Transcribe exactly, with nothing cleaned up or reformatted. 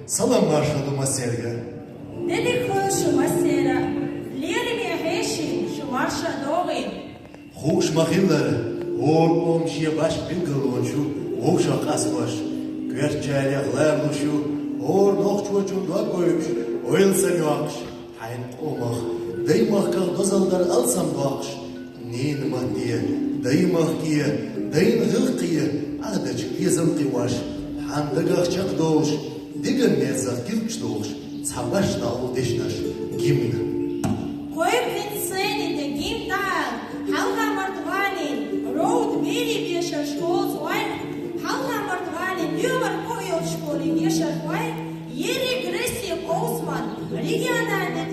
Салам-маршал ду массаьрга. Дика хуьлда шу массаьрга. Лераме хьеший, шу марша догӀийла. Хууш ма-хиллара, хӀора къоман шен башха билгалонаш ю вовшах къастош. Коьртачарех ларалуш ю хӀора нохчочун дог вевзаш, ойла санна йоккхуш. Хьайна къомах, даймахках дозалла дар алсам доккхуш, ненан матте, даймахке, дайна гӀиллакхе, Ӏадаташка безам кхиош, хьан дагах чакхдолуш, деган мерзах гилгаш долуш, цхьа башха дӀаала дешнаш, гимн. Кхойкхуьйту сайна тӀе гимн дӀаала, хьалха-марта гӀоле, ровда берийн дешарш олуш вай, хьалха-марта гӀоле, доьмар кхоъ йолуш болу дешарш вай, ерриг Россин къовсаман, региональни